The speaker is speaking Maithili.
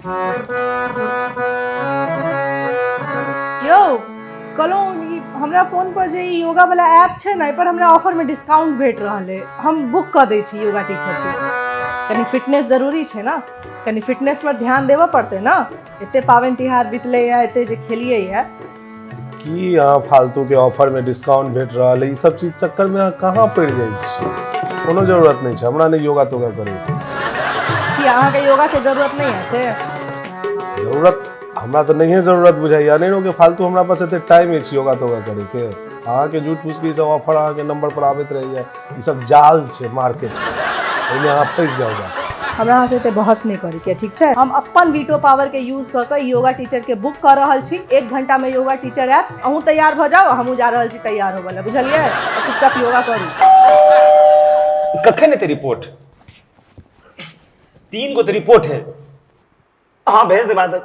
यौ, कहलहुँ ई हमरा फोन पर जे ई योगा वाला ऐप छै ने, एहि पर हमरा ऑफर में डिस्काउंट भेट रहल है। हम बुक कऽ दै छी योगा टीचर के। कनि फिटनेस जरूरी छै ने, कनि फिटनेस पर ध्यान देबऽ पड़तै ने। एते पाबनि तिहार बितलै है, एते जे खेलियै है। की अहाँ फालतू के ऑफर में डिस्काउंट भेट रहल है, ई सब चीज चक्कर में अहाँ कहाँ पड़ि जाइ छी? कोनो जरूरत नहि छै, हमरा नहि योगा तोगा करैके। की अहाँके योगा के जरूरत नहीं है से? जरूरत हमरा तऽ नहिए जरूरत बुझाइया। नहि के फालतू हमरा पास एते टाइम अछि योगा तोगा करैके। अहाँके झूठ फूस के ई सब ऑफर अहाँके नंबर पर आबैत रहैया, ई सब जाल छै मार्केट, एहिमे अहाँ फँसि जाउ जा। हमरा अहाँसँ एते बहस नहि करैके, ठीक छै? हम अपन वीटो पावर के यूज कऽ कऽ योगा टीचर के बुक कऽ रहल छी। 1 घंटा में योगा टीचर आयत। अहूँ तैयार भऽ जाउ, हमहूँ जा रहल छी तैयार होबऽ लए, बुझलियै? चुपचाप योगा करू। कखन एतै रिपोर्ट? 3 गो तऽ रिपोर्ट है। हाँ, भेज दे बाद।